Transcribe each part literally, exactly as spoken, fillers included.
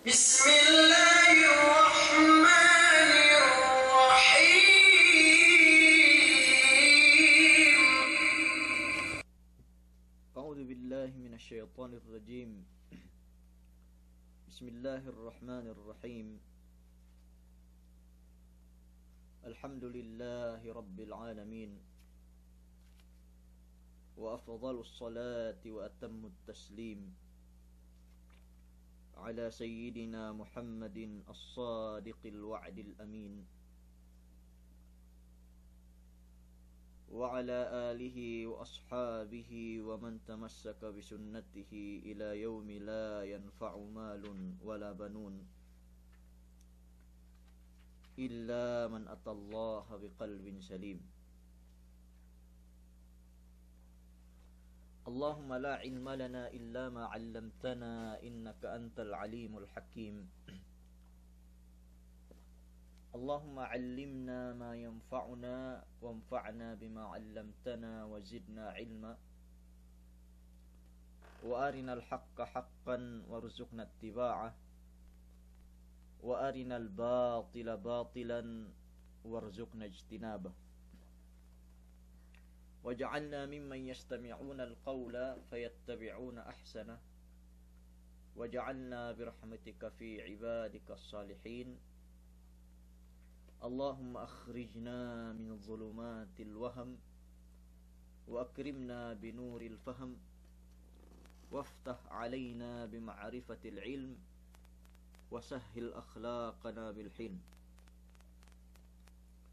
بسم الله الرحمن الرحيم. أعوذ بالله من الشيطان الرجيم. بسم الله الرحمن الرحيم. الحمد لله رب العالمين، وأفضل الصلاة وأتم التسليم على سيدنا محمد الصادق الوعد الأمين، وعلى آله وأصحابه ومن تمسك بسنته إلى يوم لا ينفع مال ولا بنون إلا من أتى الله بقلب سليم. اللهم لا علم لنا إلا ما علمتنا إنك أنت العليم الحكيم. اللهم علمنا ما ينفعنا وانفعنا بما علمتنا وزدنا علما. وأرنا الحق حقا وارزقنا اتباعه، وأرنا الباطل باطلا وارزقنا اجتنابه. واجعلنا ممن يستمعون القول فيتبعون أحسنه. واجعلنا برحمتك في عبادك الصالحين. اللهم أخرجنا من ظلمات الوهم وأكرمنا بنور الفهم وافتح علينا بمعرفة العلم وسهل أخلاقنا بالحلم.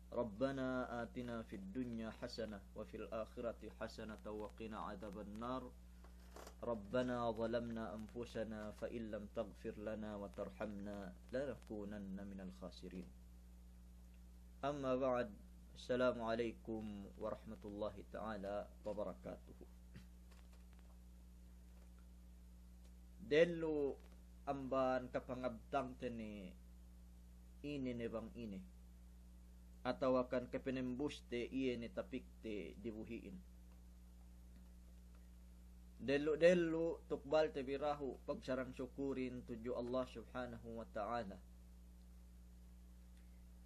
ربنا آتنا في الدنيا حسنة وفي الآخرة حسنة وقنا عذاب النار. ربنا ظلمنا أنفسنا فإن لم تغفر لنا وترحمنا لنكونن من الخاسرين. أما بعد، السلام عليكم ورحمة الله تعالى وبركاته. Dellu amban kapangabtangte ne ine ne bang ine, atawakan kapanembuste iye ne tapikte dibuhi'in. Dellu-dellu tukbalte bi dahu' pagsarang sukurin tudju Allah Subhanahu wa Ta'ala.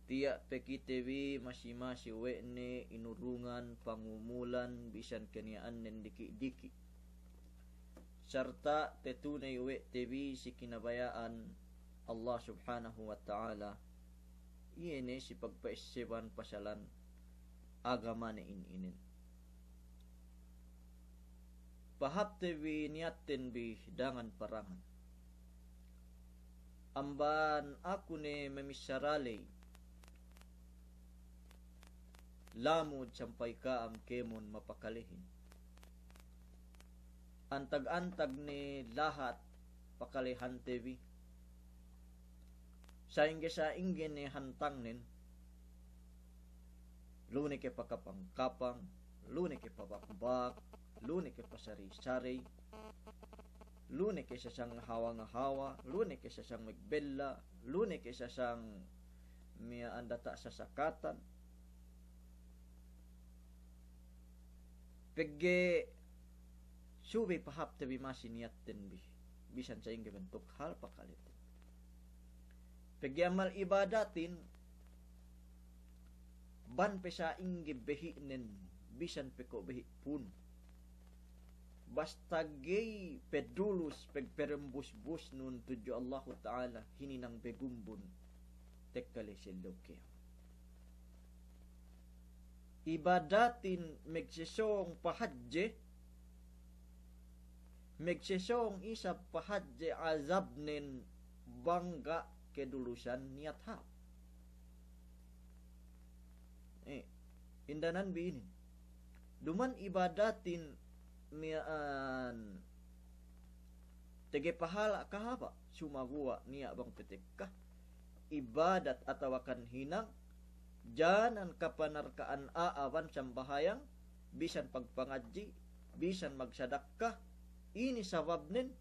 Tiya' pe kite bi masi-masi we' ne inurungan pangumulan bisan keniya'annen diki'-diki'. Sarta' tetuney we' te bi si kinabaya'an Allah Subhanahu wa Ta'ala, iye ne si pagpa'esseban pasalan agamane in inen. Pahāpte bi niyatten bi dangan-parangan. Amban aku ne mamissara ley, lamud sampay ka'am kēmon mapakalehin. Antag-antag ne lahat pakalehante bi. Sa'ingge-sa'ingge ne hantangnen, lu ne ke pakapang-kapang, lu ne ke pabakbak, lu ne ke pasarey-sarey, lu ne ke sasang ngahawa-ngahawa, lu ne ke sasang magbella, lu ne ke sasang miya'an data' sasakatan. Pegge' subey pahāpte bi masi niyatten bi, bisan sa'ingge bentuk hal pakaleten. Pegge' amal ibadatin, bang pe sa'ingge behi'nen, bisan pe ko' behi' punu, basta ga'i pe dulus pagperembus-busnun tudju Allahu Ta'ala, hininang begumbun tekka ley si ellew kiyamat. Ibadatin magsesōng pahadje, magsesōng isab pahadje azabnen bang ga' kedulusan niyat hāp. Eh, indanan bi inin. Duma'in ibadatin miya'an tege pahala' kahaba', sumaguwa' niya' bang pe tekka ibadat atawakan hinang, jānan kapanarka'an a'a bang sambahayang, bisan pagpangadji', bisan magsadakka, inin sababnen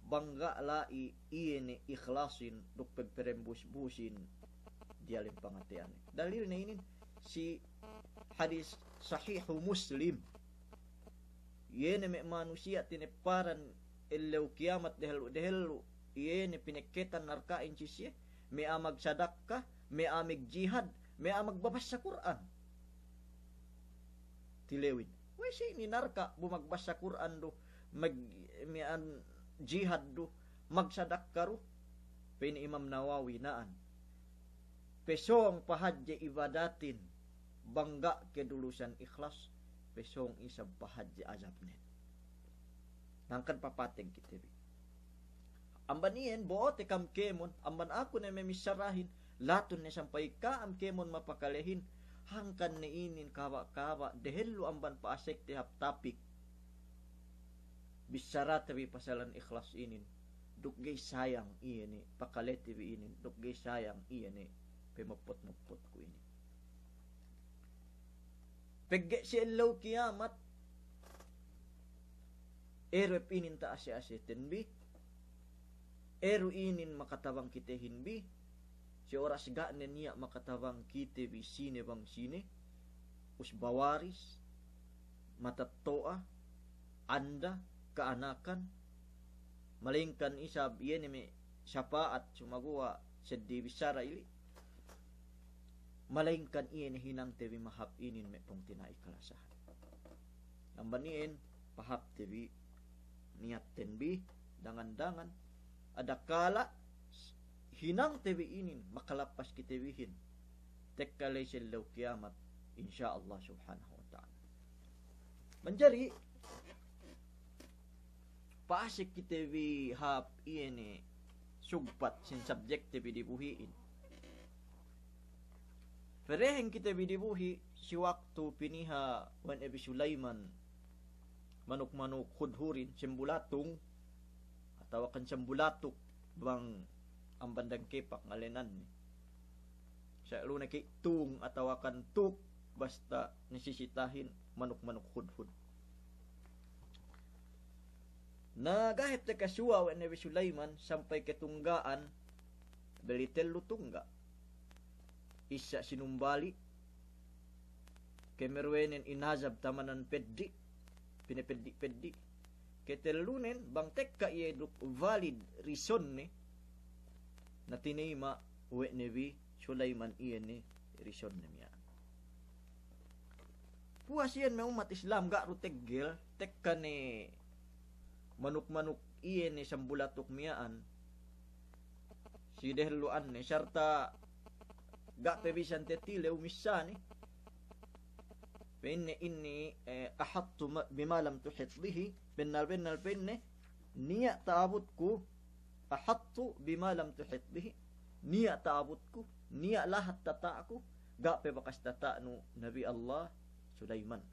bang ga' la'i iye ne ikhlasin duk pagperembus-busin diyalem pangateyan. Dalilne inin si hadis Sahihu Muslim. Iye ne me' manusiya' tinepparan ellew kiyamat dehellu'-dehellu', Iye ne pinekketan narka'in si siye, me' a'a magsadakka, me' a'a magjihad, me' a'a magbabassa Kur'an. Tilewin. We'ey si ini narka' bu magbassa Kur'an du, mag-, miya'an jihad du, magsadakka du. Pa'in Imam Nawawi na'an. Pasōng pahadje ibadatin, bang ga' ke du lusan ikhlas, pasōng isab pahadje azabnen. Hangkan papateng kite bi. Amban iyan, bo'ote kam kēmon, amban aku ne me' missarahin, latun ne sampay ka'am kēmon mapakalehin, hangkan ne inin kaba'-kaba', dehellu amban pa'asekte hap tapik. Bissarate bi pasalan ikhlas inin, duk ga'i sayang iye ne, pakalete bi inin, duk ga'i sayang iye ne, pamoppot-moppotku inin. Pegge' si ellew kiyamat, eru hep inin ta'ase-aseten bi, eru inin makatabang kitehin bi, si oras ga' ne niya' makatabang kite bi sine bang sine, usba waris, matetto'a, anda, ka'anakan, malayingkan isab iye ne me' sapa'at, sumaguwa' seddili bissara ili'. Malayingkan iye ne hinangte bi mahāp inin me' pungtina'i kalasahan. Amban iyan, pahāpte bi, niyatten bi, dangan-dangan, adakala' hinangte bi inin, makalappas kite bihin. Tekka la'i si ellew kiyamat, insya Allah subhanahu wa ta'ala. Manjari, pa'asek kite bi hap iye ne sugpat sin subjectte bi dibuhi'in. Perehin kite bi dibuhi' si waktu piniha we' Nabi Sulaiman manuk-manuk hudhudin, sembulatung, atawakan sembulatuk bang amban dangkepak ngalenanne. Sa' lu ne ke' tung atawakan tuk, basta nisisitahin manuk-manuk hudhud. Na ga' hep tekasuwa we' Nabi Sulaiman sampay ketungga'an, beli tellu tungga'. Issa' sinumbali', kemeruwenen inazab tamanan peddi', pinepeddi'-peddi'. Ketellunen bang tekka iye duk valid reasonne, na tineyma' we' Nabi Sulaiman iye ne reasonne miya'an. Puwas iyan me' ummat Islam ga' du teggel, tekka ne manuk-manuk iye ne sembulatuk miya'an, si dehellu'anne, sarta' ga' pe bisan tetilew missā ne. Pa'inne inni, eh, ahattu ma-, bima lam tuhit bihi, bennal-bennal pa'inne, niya' ta'abutku, ahattu bima lam tuhit bihi, niya' ta'abutku, niya' lahat tata'ku, ga' pe bakas tata'nu Nabi Allah Sulaiman.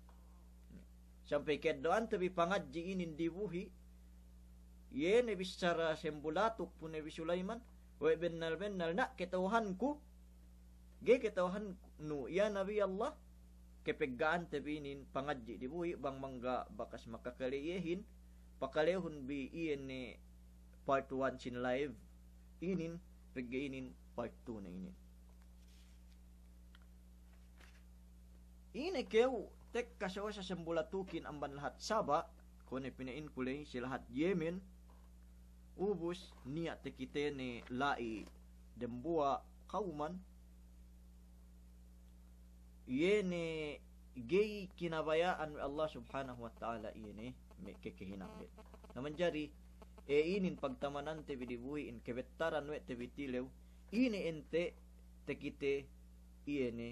Sampay keddo'ante bi pangadji' inin dibuhi', iye ne bissara sembulatuk pu Nabi Sulaiman, we' bennal-bennal na' kata'uhanku, ga'i kata'uhannu ya Nabi Allah, kapegga'ante bi inin pangadji' dibuhi', bang mangga' bakas makakale iyehin, pakalehun bi iye ne part one sin live inin, pegge' inin part two ne inin. Ine kew tekka sewasa sembulatukin amban lahat Saba', kuwe' ne pina'inku ley si lahat Yemen, ubus niya' takitene la'i dembuwa' kawman, iye ne ga'i kinabaya'an we' Allah Subhanahu wa Ta'ala iye ne me' kekehinangde. Na manjari, e inin pagtamanante bi dibuhi'in, kebettaran we' te bi tilew, ine ente' takite iye ne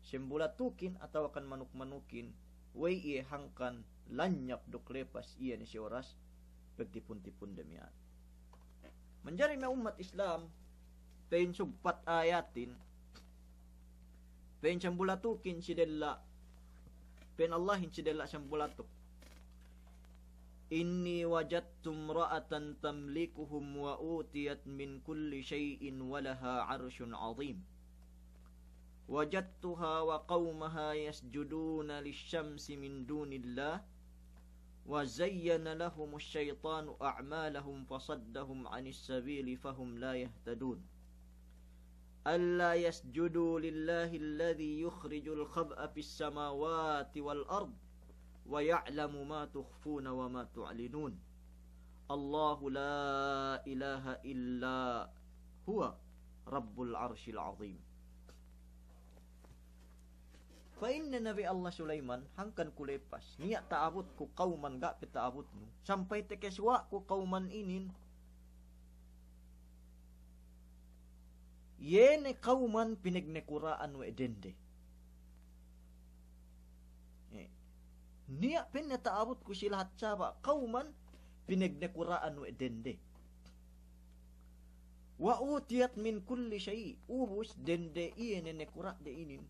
sembulatukin atawakan manuk-manukin, we'ey iye hangkan lanyap duk lepas iye ne si oras pagtipun-tipunde miya'an. Manjari me' ummat Islam, pa'in sugpat ayatin, pa'in sembulatukin si della', pa'in Allahin si della' sembulatuk. إني وجدت امرأة تملكهم وأوتيت من كل شيء ولها عرش عظيم. وجدتها وقومها يسجدون للشمس من دون الله وزين لهم الشيطان أعمالهم فصدهم عن السبيل فهم لا يهتدون. ألا يسجدوا لله الذي يخرج الخبء في السماوات والأرض ويعلم ما تخفون وما تعلنون. الله لا إله إلا هو رب العرش العظيم. Pa'inne Nabi Allah Sulaiman, hangkan ku lepas, niya' ta'abutku kawman ga' pe ta'abutnu, sampay tekeswa'ku kawman inin, iye ne kawman pinegnekura'an we' dende. Eh, niya' pa'inne ta'abutku si lahat Saba' kawman pinegnekura'an we' dende. وأوتيت من كل شيء, ubus dende iye ne nekura'de inin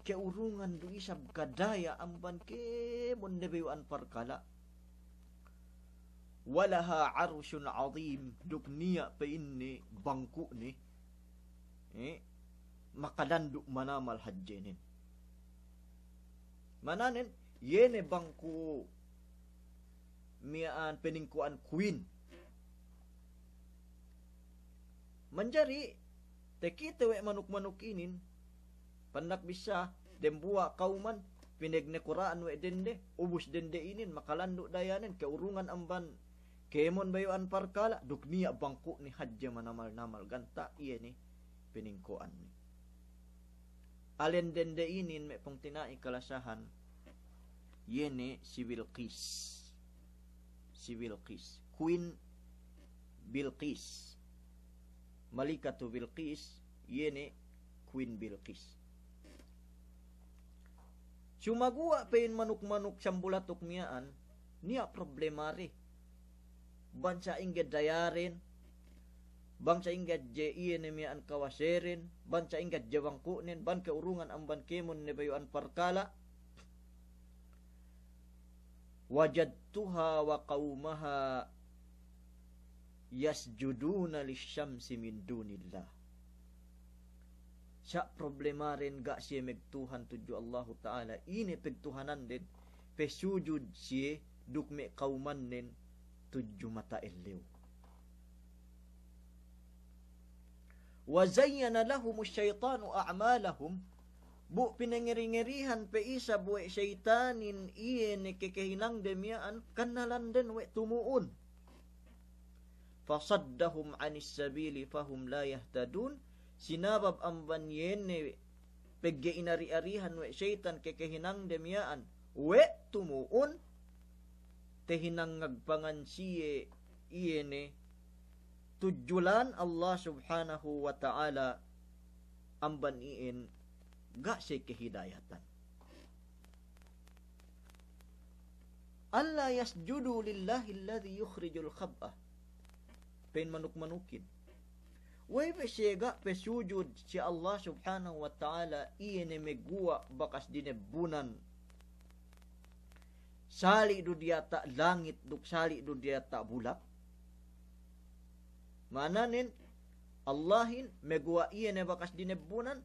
ke'urungan du isab kadaya amban kēmon ne bayu'an parkala'. ولها عرش عظيم, duk niya' pa'inne bangku'ne, eh, makalandu' manamal hadjenen. Ma'ananen, iye ne bangku' miya'an peningko'an queen. Manjari, tekite we' manuk-manuk inin, pandak bisa, dembuwa' kawman, pinegnekura'an we' dende, ubus dende inin, makalandu' dayanen, ke'urungan amban kēmon bayu'an parkala', duk niya' bangku'ne hadje manamal-namal ganta' iye ne peningko'anne. Alen dende inin me' pungtina'i kalasahan, iye ne si Bilqis. Si Bilqis. Queen Bilqis. Malikatu Bilqis, iye ne Queen Bilqis. Sumaguwa' pa'in manuk-manuk sambulatuk miya'an, niya' problemade. Bang sa'ingge dayaren, bang sa'ingge hadje iye ne miya'an kawaseren, bang sa'ingge hadje bangku'nen, bang ke'urungan amban kēmon ne bayu'an parkala'. وجدتها وقومها يسجدون للشمس من دون الله. Sa' problemaden ga' siye magtuhan tudju Allahu Ta'ala, ine pagtuhananden, pasujud siye duk me' kawmannen tudju mata ellew. وزين لهم الشيطان أعمالهم, bu pinangeri-ngerihan pe isab we' seyitanin iye ne kekehinangde miya'an, kannalanden we' tumu'un. فصدهم عن السبيل فهم لا يهتدون, sinabab amban iye ne pegge' inari-arihan we' seyitan kekehinangde miya'an we' tumu'un, tehinang ngagpangan siye iye ne tudju lān Allah Subhanahu wa Ta'ala amban iyan ga' siye kahidayatan. ألا يسجدوا لله الذي يخرج الخبء. Pa'in manuk-manukin. We'ey be siye ga' pasujud si Allah Subhanahu wa Ta'ala, iye ne maguwa' bakas dinebbunan, sali' du diyata' langit duk sali' du diyata' bulak? Ma'ananen, Allahin maguwa' iye ne bakas dinebbunan,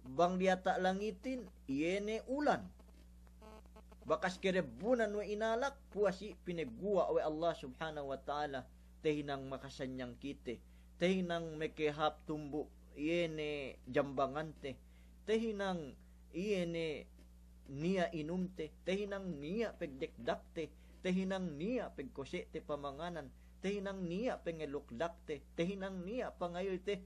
bang diyata' langitin, iye ne ulan. Bakas kedebbunan we' inalak, puwas i' pinaguwa' we' Allah Subhanahu wa Ta'ala, tehinang makasanyang kite, tehinang makahāp tumbu' iye ne jambangante, tehinang iye ne niya' inumte, tehinang niya' pagdakdakte, tehinang niya' pagkose'te pamanganan, tehinang niya' pangaluklakte, tehinang niya' pangaylte.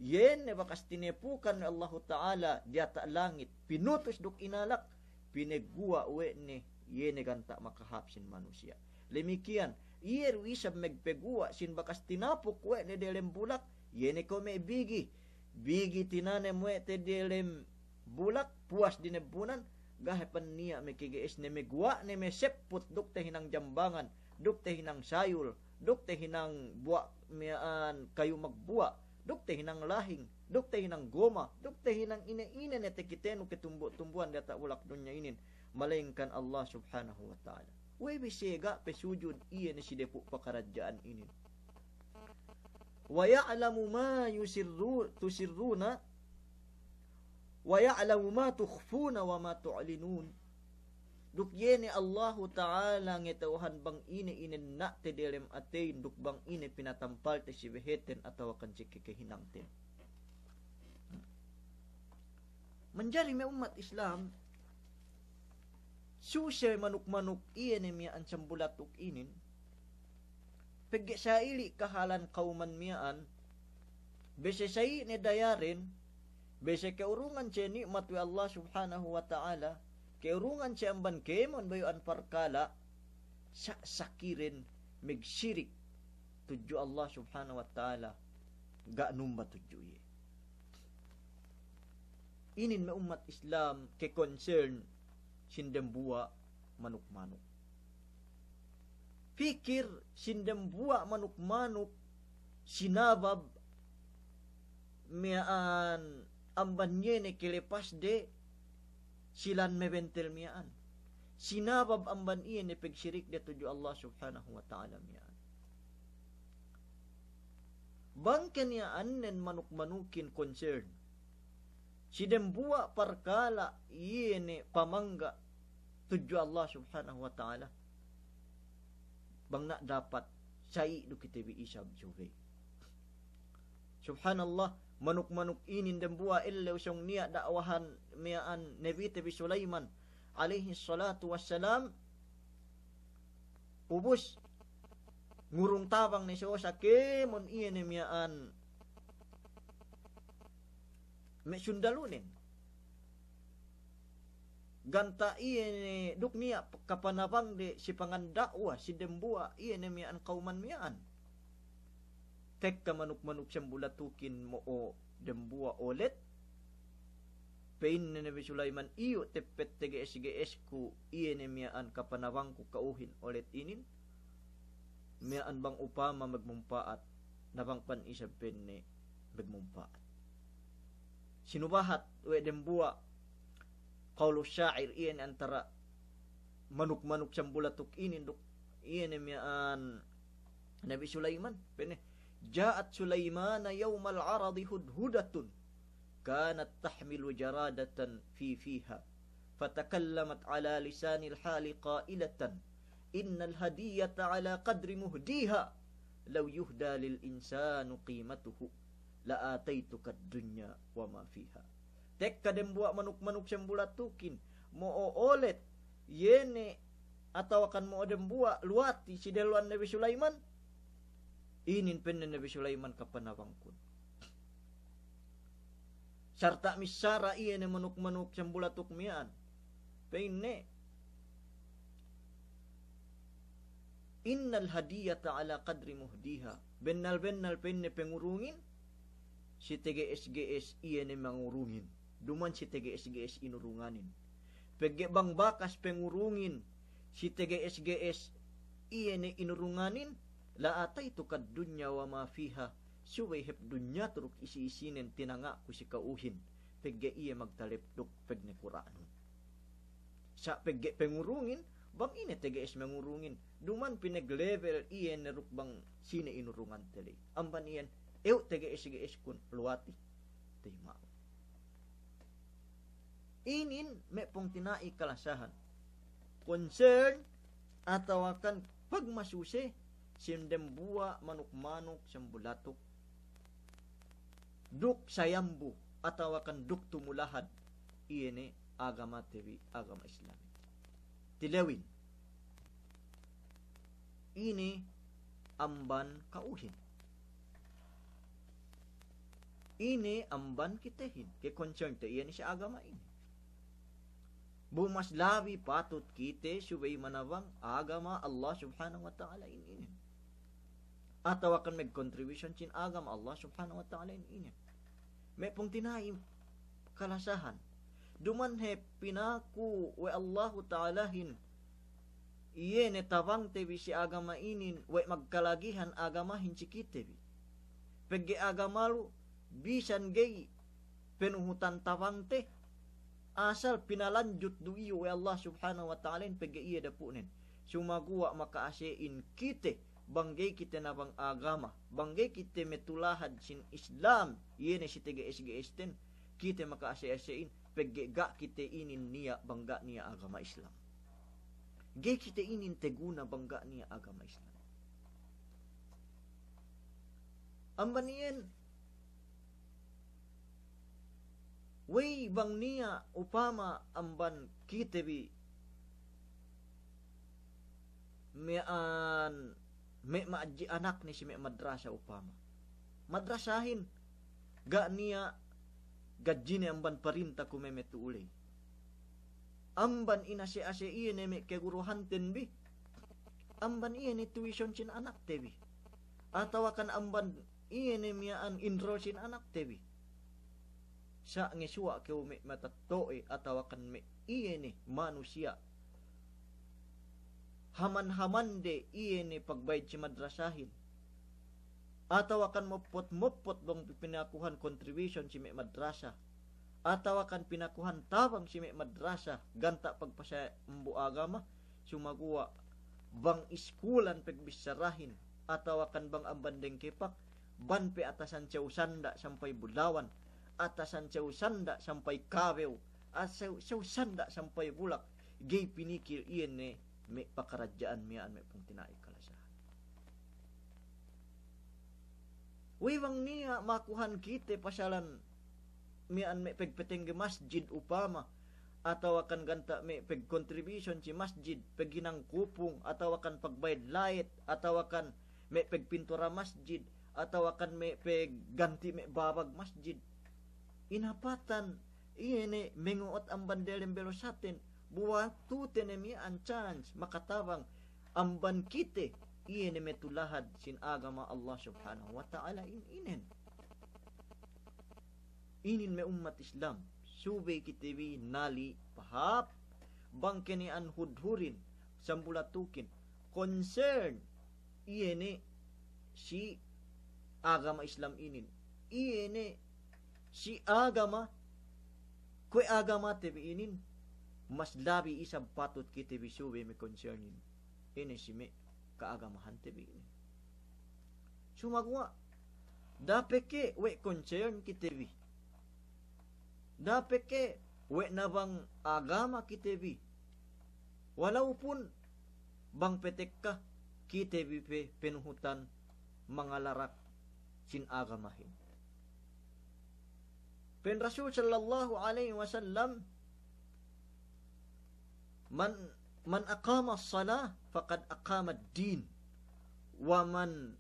Iye ne bakas tinepukan we' Allahu Ta'ala diyata' langit, pinutus duk inalak, pinaguwa' we' ne iye ne ganta' makahāp sin manusiya'. Lemikiyan, iye du isab magpaguwa' sin bakas tinapuk we' ne delem bulak, iye ne kuwe' me' bigi. Bigi tinanem we' te delem bulak, puwas dinebbunan, ga' hep niya' makage'es ne, maguwa' ne masepput duk tehinang jambangan, duk tehinang sayul, duk tehinang buwa' miya'an kayu magbuwa', duk tehinang lahing, duk tehinang goma, duk tehinang ine-ine ne takitenu katumbu'-tumbu'an diyata' bulak dunya inin, malayingkan Allah Subhanahu wa Ta'ala. We'ey be siye ga' pasujud iye ne si depu' pakaradja'an inin. ويعلم ما يسرو-، تسرون ويعلم ما تخفون وما تعلنون. Duk iye ne Allahu Ta'ala ngata'uhan bang ine-ine na'te delem ateyin duk bang ine pinatampalte si beheten atawakan si kekehinangten. Manjari me' ummat Islam, suse manuk-manuk iye ne miya'an sambulatuk inin, Pegge' sa'ili' kahalan kawman miya'an, bese sa'i ne dayaren, bese ke'urungan siye ni'mat we' Allah Subhanahu wa Ta'ala, ke'urungan siye amban kēmon bayu'an parkala', sa' sakiren magsirik tudju Allah Subhanahu wa Ta'ala, ga' numba tudju iye. Inin me' ummat Islam ke concern sin dembuwa' manuk-manuk. Pikil sin dembuwa' manuk-manuk, sinabab miya'an amban iye ne kelepasde silan mebentel miya'an. Sinabab amban iye ne pagsirikde tudju Allah Subhanahu wa Ta'ala miya'an. Bang ke niya' annen manuk-manukin concern si dembuwa' parkala' iye ne pamangga' tudju Allah Subhanahu wa Ta'ala. Bang na' dapat, sa'i du kite bi isab subey. Subhanallah, manuk-manuk inin dembuwa' ellew sōng niya' da'wahan miya'an Nabite bi Sulaiman alayhis salatu wassalam. Ubus, ngurung tabang ne so sa' kēmon iye ne miya'an me' sundalunen. Ganta' iye ne duk niya' kapanabangde si panganda'wa si dembuwa' iye ne miya'an kawman miya'an. Tekka manuk-manuk sambulatukin mo'o dembuwa' olet. Pe'inne Nabi Sulaiman, iyu' teppet tege'es-ge'esku iye ne miya'an kapanabangku ka'uhin olet inin. Miya'an bang upama magmumpa'at, na bang pan isab penne magmumpa'at. Sinubahat we' dembuwa' qawlu sha'ir, iye ne antara manuk-manuk sambulatuk inin duk iye ne miya'an Nabi Sulaiman, pa'inne, جاءت سليمان يوم العرض هدهدة كانت تحمل جرادة في فيها فتكلمت على لسان الحال قائلة: إن الهدية على قدر مهديها، لو يهدى للإنسان قيمته لآتيتك الدنيا وما فيها. Tekka dembuwa' manuk-manuk sambulatukin mo'o olet, iye ne atawakan mo'o dembuwa' luwati si delluwan Nabi Sulaiman. Inin penne Nabi Sulaiman kapanabangkun. Sarta' missara iye ne manuk-manuk sambulatuk miya'an. Pa'inne, إن الهدية على قدر مهديها. Bennal-bennal pa'inne pangurungin, si tege'es-ge'es iye ne mangurungin. Duma'in si tege'es-ge'es inurunganin. Pegge' bang bakas pangurungin si tege'es-ge'es iye ne inurunganin, لآتيتك الدنيا وما فيها, subey hep dunya tu duk isi-isinen tinanga'ku si ka'uhin, pegge' iye magtalep duk pagnakura'nun. Sa' pegge' pangurungin, bang ine tege'es mangurungin, duma'in pinaglevel iye ne duk bang sine inurungante ley. Amban iyan, eyu' tege'es-ge'eskun luwati tayma'u. Inin me' pungtina'i kalasahan. Concern atawakan pagmasuse sin dembuwa' manuk-manuk sambulatuk duk sayambu atawakan duk tumulahad iye ne agamate bi agama Islam. Tilewin. Ine amban ka'uhin. Ine amban kitehin. Ke concernte iyan si agama inin. Bu mas labi patut kite subey manabang agama Allah Subhanahu wa Ta'ala in inin. Atawakan magcontribution sin agama Allah Subhanahu wa Ta'ala in inin. Me' pungtina'i kalasahan. Duma'in hep pinaku we' Allahu Ta'alahin iye ne tabangte bi si agama inin, we' magkalagihan agamahin si kite bi. Pegge' agama lu, bisan ga'i panuhutan tabangte, asal pinalanjut du iyu we' Allah Subhanahu wa Ta'alahin pegge' iye dapu'nen. Sumaguwa' maka'ase'in kite, bang ga'i kite nabang agama, bang ga'i kite matulahad sin Islam, iye ne si tege'es-ge'esten, kite maka'ase'-ase'in, pegge' ga' kite inin niya' bang ga' niya' agama Islam. Ga'i kite inin taguna bang ga' niya' agama Islam. Amban iyan, we'ey bang niya' upama amban kite bi miya'an me' ma'adji' anakne si me' madrasa upama. Madrasahin, ga' niya' gadjine amban parinta kumemetu'u ley. Amban inase'-ase' iye ne me' keguruhanten bi, amban iye ne tuition sin anakte bi. Atawakan amban iye ne miya'an enroll sin anakte bi. Sa' ngesuwa' kew me' matetto'e atawakan me' iye ne manusiya' haman-hamande iye ne pagbayad si madrasahin, atawakan moppot-moppot bang pinakuhan contribution si me' madrasa, atawakan pinakuhan tabang si me' madrasa ganta' pagpasaya' ambu agama, sumaguwa' bang iskulan pegbissarahin, atawakan bang amban dengkepak, bang pe atasan sew sanda' sampay bulawan, atasan sew sanda' sampay kabew, a, sew, sew sanda' sampay bulak, ga'i pinikil iye ne me' pakaradja'an miya'an me' pungtina'i kalasahan. We'ey bang niya' makuhan kite pasalan miya'an me' pegpetengge masjid upama, atawakan ganta' me' pegcontribution si masjid, peghinang kupung, atawakan pagbayad layet, atawakan me' pegpintura masjid, atawakan me' pegganti' me' babag masjid. Inapatan iye ne mengo'ot amban delem belosaten, bu waktute ne miya'an chance makatabang amban kite, iye ne metulahad sin agama Allah Subhanahu wa Ta'ala in-, inen. Inin me' ummat Islam, subey kite bi nali' pahāp, bang keni'an hudhurin, sambulatukin, concern, iye ne si agama Islam inin. Iye ne si agama, kuwe' agamate bi inin, mas labi isab patut kite bi subey me' concernin. Ine si me' kaagamahante bi inin. Sumaguwa', da'a peke we' concern kite bi. Da'a peke we' na bang agama kite bi. Walaupun bang pe tekka kite bi pe penuhutan mangalarak sin agamahin. Pa'in Rasul sallallahu alaihi wasallam, "Man, man aqamas salah faqad aqamad din, wa man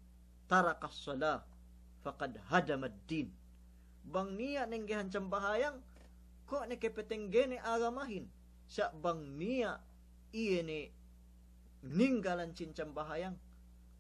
tarakas salah faqad hadamad din." Bang niya' nenggehan sambahayang, ko' ne kepetenggene agamahin, sa' bang niya' iye ne ninggalan sin sambahayang,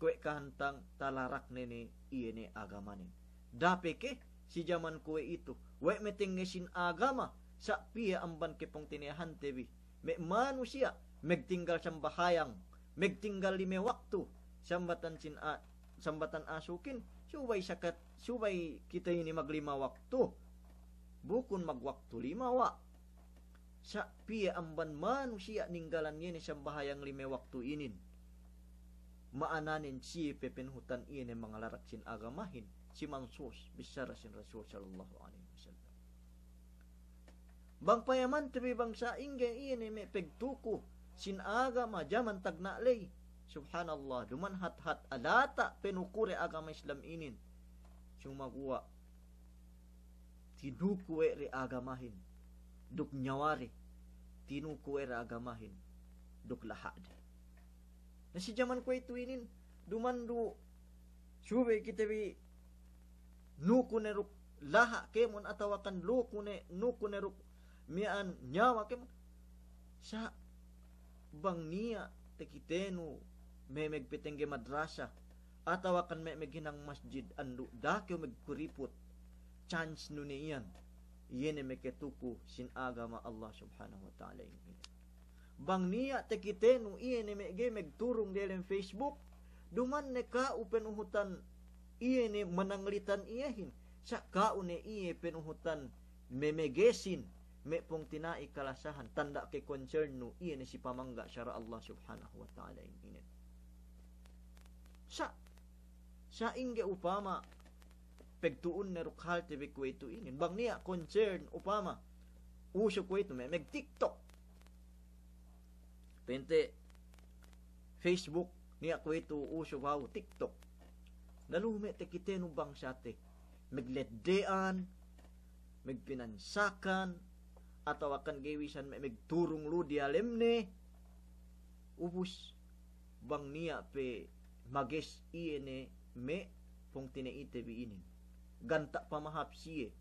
kuwe' kahantang talarak ne ne iye ne agamanen. Da'a peke si jaman kuwe'itu, we' metengge sin agama, sa' piye amban kepungtina'ihante bi, me' manusiya' megtinggal sambahayang, megtinggal lime waktu, sambatan sin a-, sambatan asukin, subey sakat, subey kite ini maglima waktu, bukun magwaktu lima wa'. Sa' piye amban manusiya' ninggalan iye ne sambahayang lime waktu inin, ma'ananen siye pe penuhutan iye ne mangalarak sin agamahin, si mansus bissara sin Rasul sallallahu alaihi wasallam. Bang payamante bi bang sa'ingge iye ne me' pegtuku sin agama jaman tagna' ley. Subhanallah, duma'in hat-hat alata' penukure agama Islam inin. Sumaguwa' tinuku we' de agamahin duk nyawade, tinuku we' de agamahin duk laha'de. Na si jaman kuwe'itu inin, duma'in du subey kite bi nuku ne duk laha' kēmon atawakan luku ne, nuku ne duk miya'an nyawa kēmon. Sa' bang niya' takitenu me' megpetengge madrasa atawakan me' meghinang masjid, andu' da'a kew megkuriput, chance nu ne iyan, iye ne meketuku sin agama Allah Subhanahu wa Ta'ala inin. Bang niya' takitenu iye ne me' ga'i megturung diyalem Facebook, duma'in ne ka'u penuhutan iye ne mananglitan iyehin, sa' ka'u ne iye penuhutan memegesin me' pungtina'i kalasahan, tanda' ke concern nu iye ne si pamangga' sara' Allah Subhanahu wa Ta'ala inin. Sa', sa'ingge upama pegtu'unne duk halte bi kuwe'itu inin. Bang niya' concern upama usu kuwe'itu me' megTikTok. Pa'inte Facebook, niya' kuwe'itu usu ba'u TikTok. Lalu me' takitenu bangsate megledde'an, megpinansakan, atawakan ga'i bisan me' megturung lu diyalemne. Ubus bang niya' pe mages iye ne me' pungtina'ite bi inin. Ganta' pamahap siye.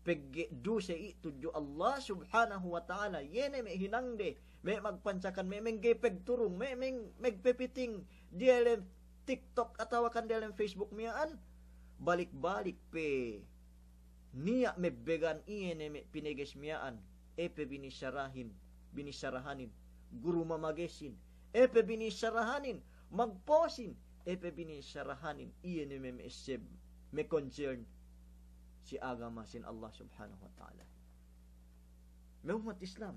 Pegge' duse i' tudju Allah Subhanahu wa Ta'ala. Iye ne me' hinangde, me' magpancakan, me' mengge pegturung, me' meng-, megpepiting diyalem TikTok atawakan diyalem Facebook miya'an. Balik-balik pe niya' mebbegan iye ne me' pineges miya'an, e pe binissarahin, binissarahanin guru mamagesin, e pe binissarahanin magposin, e pe binissarahanin iye ne me' me'esseb, me' concern si agama sin Allah Subhanahu wa Ta'ala. Me' ummat Islam,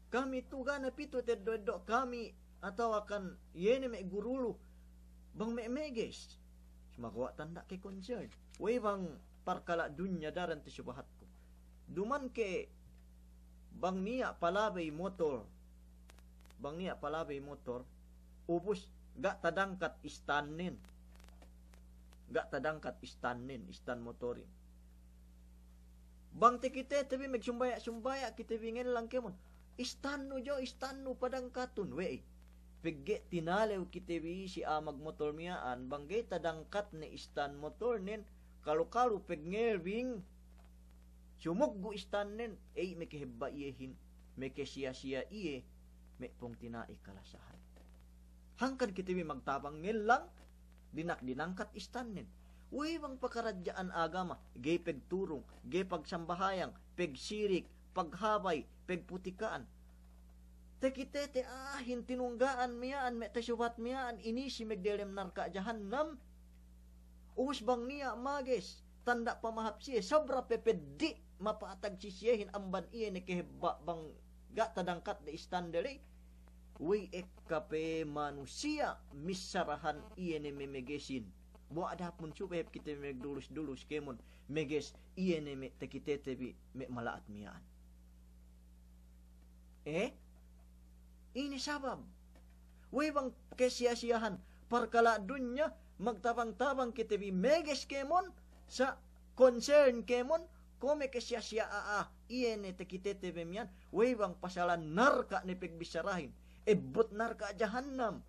kami tu ga' ne pitu teddo'-eddo' kami atawakan iye ne me' guru lu bang me' meges. Sumaguwa' tanda' ke concern. We'ey bang parkala' dunya daran te subahatku. Duman ke bang niya' palabey motor. Bang niya' palabey motor. Ubus ga' tadangkat istannen. Ga' tadangkat istannen, istan motorin. Bang takitete bi megsumbaya'-sumbaya' kite bi ngellang kēmon, "Istannu jo, istannu padangkatun," we'ey. Pegge' tinalew kite bi si a'a magmotor miya'an, bang ga'i tadangkatne istan motornen, kalu-kalu pegngel bing sumuggu' istannen, ey, mekehebba' iyehin, mekesiya-siya iye, me' pungtina'i kalasahan. Hangkan kite bi magtabang ngellang, dina'ak dinangkat istannen. We'ey bang pakaradja'an agama, ga'i pegturung, ga'i pagsambahayang, pegsirik, paghabay, pegputika'an. Takitete a'ahin tinungga'an miya'an, me' tasubahat miya'an, inisi megdelem narka' jahannam. Ubus bang niya' mages, tanda' pamahap siye, sobra pe peddi' mapa'atag si siyehin amban iye ne kehebba' bang ga' tadangkatde istande ley. We'ey ekka pe manusiya' missarahan iye ne me' megesin. Bu adapun subey hep kite megdulus-dulus kēmon meges iye ne me' takitete bi me' mala'at miya'an. Eh? Ine sabab? We'ey bang kesiya-siyahan parkala' dunya, magtabang-tabang kite bi meges kēmon, sa' concern kēmon, kuwe' me' kesiya-siya a'a, iye ne takitete bi miya'an, we'ey bang pasalan narka' ne pegbissarahin, ebbut narka' jahannam.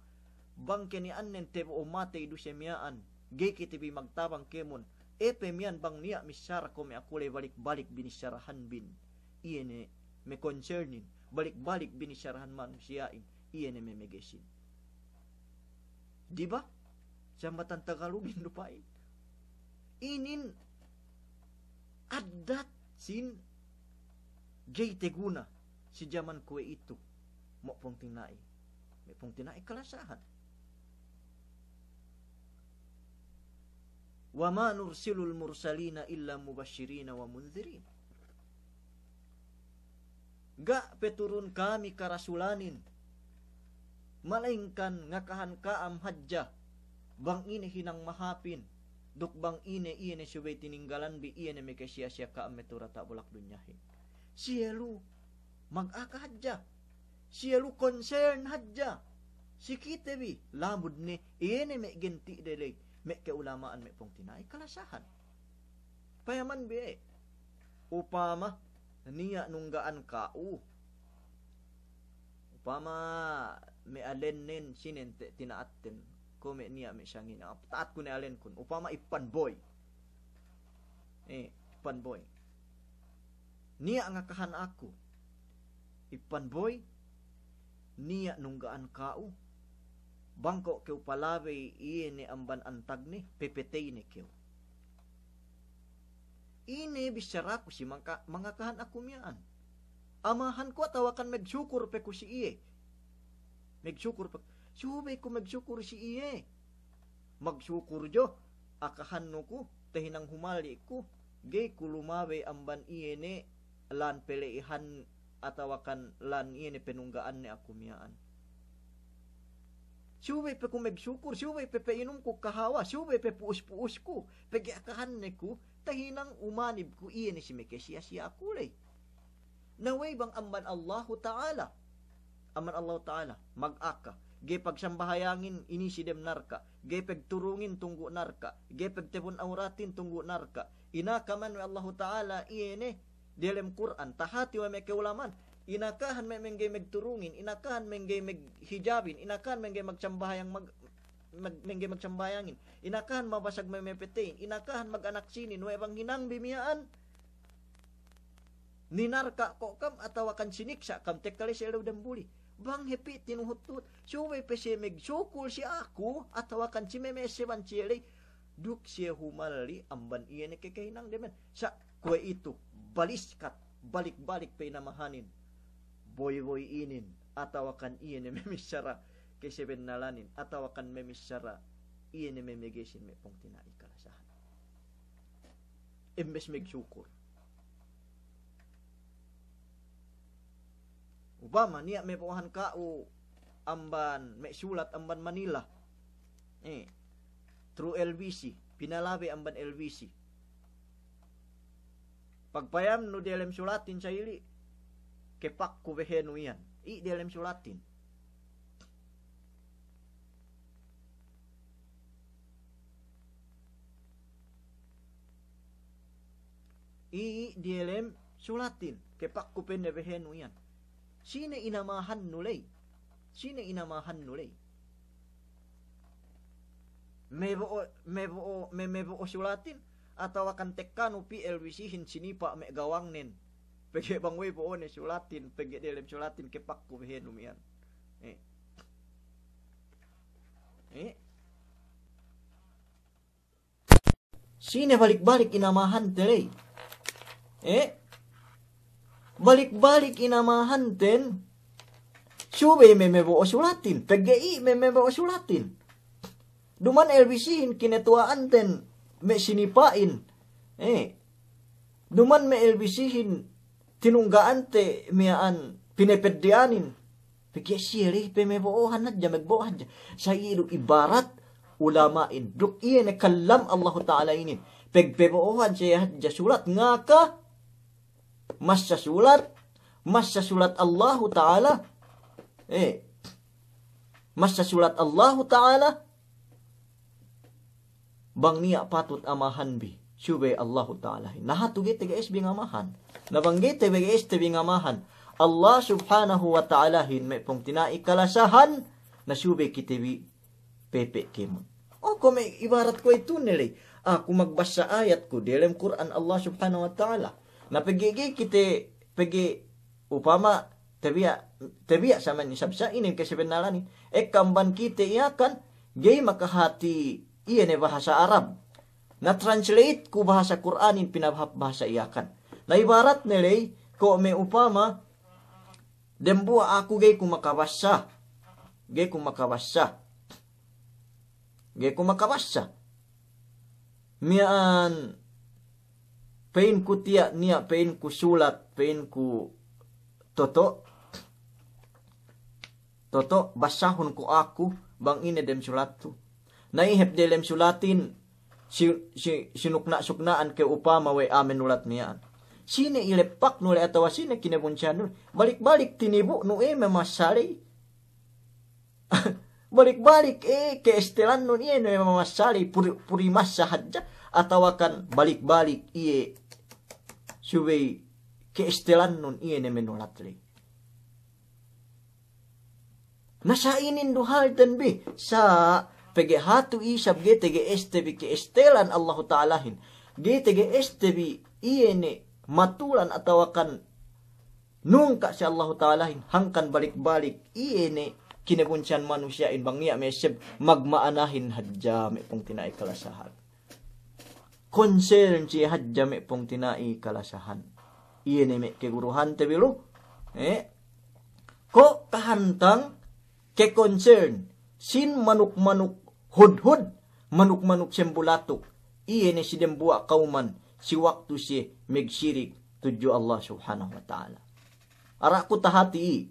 Bang keniya'annen tabo'o matey duse miya'an, ga'i kite bi magtabang kēmon, e pe miya'an bang niya' missara kuwe' me' aku ley balik-balik binissarahanbin. Iye ne me' concernin, balik-balik binissarahan manusiya'in, iye ne me' megesin. Di ba? Sambatan Tagalugin du pa'in. Inin addat sin ga'i taguna si jaman kuwe'itu. Me' pungtina'i. Me' pungtina'i kalasahan. Wa ma nursilul mursalina illa mubashirina wa mundhirin. Ga' paturun kami karasulanin, malayingkan ngakahan ka'am hadja bang ine hinang mahapin, duk bang ine, iye ne subey tininggalanbi, iye ne mekesiya-siya ka'am me' tu'u diyata' bulak dunyahin. Siye lu magaka hadja. Siye lu concern hadja si kite bi, lamud ne, iye ne me' genti'de ley, me' ka'ulama'an, me' pungtina'i kalasahan. Payamanbi e, upama niya' nungga'an ka'u, upama me' alennen sinen te' tina'atten, kuwe' me' niya' me' sangin, ta'atku ne alenkun, upama Ippan Boy. Eh, Ippan Boy. Niya' ngakahan aku. Ippan Boy, niya' nungga'an ka'u. Bang ko' kew palabey iye ne amban antagne, pepetey ne kew. Ine bissaraku si mangka-, mangakahan aku miya'an. Amahanku atawakan megsukur pe ku si iye. Megsukur pe. Subey ku megsukur si iye. Magsukur jo, akahannu ku, tahinang humali' ku, ga'i ku lumabey amban iye ne lān pele'ihan atawakan lān iye ne penungga'anne aku miya'an. Subey pe ku megsukur, subey pe pa'inumku kahawa, subey pe pu'us-pu'usku, pegge' akahanne ku, tahinang umanib ku iye ne si mekesiya-siya aku ley. Na we'ey bang amban Allahu Ta'ala. Amban Allahu Ta'ala, magaka. Ga'i pagsambahayangin inisi dem narka'. Ga'i pegturungin tunggu' narka'. Ga'i pegtebun awratin tunggu' narka'. Inaka man we' Allahu Ta'ala iye ne diyalem Kur'an. Tahati we' me' ka'ulama'an. Inakahan me' mengge megturungin. Inakahan mengge meghijabin. Inakahan mengge magsambahayang mag-, mag-, mengge magsambahayangin. Inakahan mabasag me-, mepeteyin. Inakahan mag-anak sinin. We' bang hinangbi miya'an, ninarka' ko' kam atawakan siniksa' kam, tekka la'i siye lew dambuli. Bang hep tinuhut-tuhut, subey pe siye megsukul si aku, atawakan si me-, meseban siye ley, duk siye humalli' amban iye ne kekehinangde men. Sa' kuwe'itu, baliskat, balik-balik pe inamahanin, boy-boy inin, atawakan iye ne memissara kesebennalanin, atawakan memissara iye ne memegesin me' pungtina'i kalasahan. Imbes megsukul. Upama niya' mebo'ohan ka'u amban me' sulat amban Manila. Eh, through L B C, pinalabe amban L B C. Pagpayamnu diyalem sulatin sa' ili', kepakku behenu iyan. I' diyalem sulatin. I', i' diyalem sulatin, kepakku pa'inne behenu iyan. Sine inamahannu ley? Sine inamahannu ley? Mebo'o, mebo'o, me-, mebo'o sulatin, atawakan tekkanu pī L B C-hin sinipa' me' gawangnen. Pegge' bang we' bo'one sulatin, pegge' diyalem sulatin kepakku behenu miya'an. Eh. Eh. Sine balik-balik inamahante ley? Eh? Balik-balik inamahanten, subey me' mebo'o sulatin, pegge' i' me' mebo'o sulatin. Duma'in L B C-hin kinetuwa'anten me' sinipa'in. Eh. Duma'in me' L B C-hin tinungga'ante miya'an pinepeddi'anin. Pegge' siye ley pe mebo'ohan hadja, megbo'o hadja. Sa' iye du ibarat ulama'in. Duk iye ne kallam Allahu Ta'ala inin. Pegpebo'ohan siye hadja sulat ngaka. Massa sulat, massa sulat Allahu Ta'ala. Eh. Massa sulat Allahu Ta'ala. Bang niya' patut amahanbi, subey Allahu Ta'alahin. Na hatu ga'i tege'esbi ngamahan. Na bang ga'i tege'estebi ngamahan Allah Subhanahu wa Ta'alahin, me' pungtina'i kalasahan, na subey kitebi pepe' kēmon. O, kuwe' me' ibarat kuwe'itu ne ley. Aku magbassa ayat ku diyalem Kur'an Allah Subhanahu wa Ta'ala. Na pegge' ga'i kite, pegge' upama tabiya', tabiya' sa' ma'in isab sa' inin kesebennalan inin. Ekka amban kite Yakan, ga'i makahati iye ne bahasa Arab. Na translate ku bahasa Kur'anin pinabahasa Yakan. Na ibarat ne ley, kuwe' me' upama, dembuwa' aku ga'i ku makabassa. Ga'i ku makabassa. Ga'i ku makabassa. Miya'an pa'inku tiya' niya', pa'inku sulat, pa'inku toto'. Toto', bassahun ku aku, bang ine dem sulattu. Na i' hep diyalem sulatin, si, si, sinukna'-sukna'an ke upama we' a'a menulat miya'an. Sine ileppaknu ley atawa sine kinebunsihannu ley. Balik-balik tinibu'nu iye mamassa ley. Balik-balik, eh, ke'estelannun iye ne mamassa ley, puri, puri massa hadja, atawakan balik-balik iye subey ke'estelannun iye ne menulat ley. Na sa' inin du halten bi, sa' pegge' hatu isab ga'i tege'estebi ke'estelan Allahu Ta'alahin, ga'i tege'estebi iye ne matulan atawakan nungka' si Allahu Ta'alahin, hangkan balik-balik iye ne kinebunsihan manusiya'in bang niya' me' seb magma'anahin hadja me' pungtina'i kalasahan. Concern siye hadja me' pungtina'i kalasahan. Iye ne me' keguruhante bi lu, eh? Ko' kahantang ke-concern sin manuk-manuk hudhud, manuk-manuk sembulatuk, iye ne si dembuwa' kawman si waktu siye magsirik tudju Allah Subhanahu wa Ta'ala. Ara' ku tahati i'.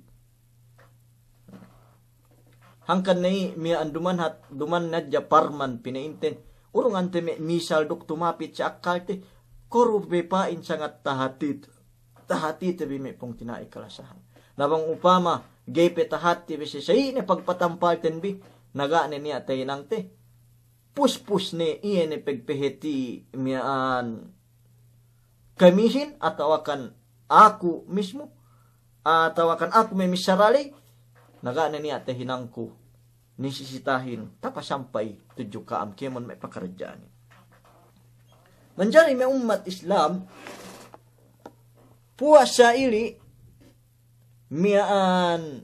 Hangkan ne i' miya'an duman hat-, duman hadja parman pina'inten. Urungante me' misal duk tumapit si akkalte. Koru be pa'in sangat tahatit. Tahatite bi me' pungtina'i kalasahan. Na bang upama, ga'i pe tahati bi si sa'i ne pagpatampalten bi, na ga' ne niya' tahinangte. Puspus ne iye ne pegpeheti miya'an kamihin atawakan aku mismu, atawakan aku me' missara ley, na ga' ne niya' tahinangku. nisisitahin tapasampay tudju ka'am kēmon me' pakaradja'anin. Manjari me' ummat Islam, puwas sa ili' miya'an